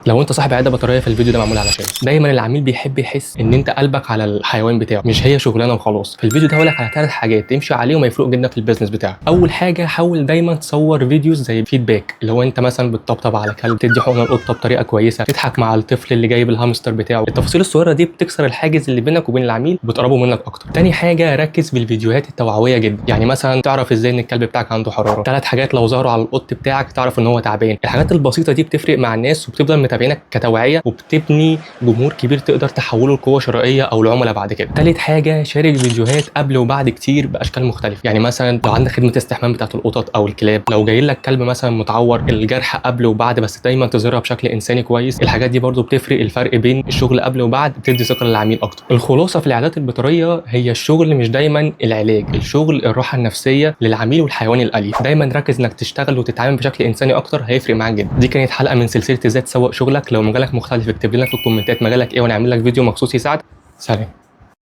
لو انت صاحب عيادة بيطريه فالفيديو ده معمول علشان دايما العميل بيحب يحس ان انت قلبك على الحيوان بتاعه، مش هي شغلانة وخلاص. في الفيديو ده هقول لك على 3 حاجات تمشي عليهم هيفرقوا جدا في ال business بتاعك. اول حاجة، حاول دايما تصور videos زي feedback، اللي هو انت مثلا بتطبطب على كلب، تدي حقنه القطة بطريقة كويسه، تضحك مع الطفل اللي جايب الهامستر بتاعه. التفاصيل الصغيرة دي بتكسر الحاجز اللي بينك وبين العميل وبتقربه منك اكتر. تاني حاجة، ركز في الفيديوهات التوعوية جدا، يعني مثلا تعرف ازاي ان الكلب بتاعك عنده حراره، 3 حاجات لو ظهروا على القط بتاعك تعرف ان هو تعبان. الحاجات البسيطة دي بتفرق مع الناس وبتفضل متابعينك كتوعيه، وبتبني جمهور كبير تقدر تحوله لقوه شرائية او لعملاء بعد كده. تالت حاجة، شارك فيديوهات قبل وبعد كتير باشكال مختلفة، يعني مثلا لو عندك خدمة استحمام بتاعت القطط او الكلاب، لو جاي لك كلب مثلا متعور، الجرح قبل وبعد، بس دايما تظهرها بشكل انساني كويس. الحاجات دي برضو بتفرق، الفرق بين الشغل قبل وبعد بتدي ثقة للعميل اكتر. الخلاصة في العيادات البيطريه هي الشغل مش دايما العلاج، الشغل الراحة النفسية للعميل والحيوان الاليف. دايما ركز انك تشتغل وتتعامل بشكل انساني اكتر، هيفرق معاك جدا. دي كانت حلقة من سلسلة ازاي تسوق شغلك. لو مجالك مختلف اكتب لنا في الكومنتات مجالك ايه ونعمل لك فيديو مخصوص يساعدك. سلام.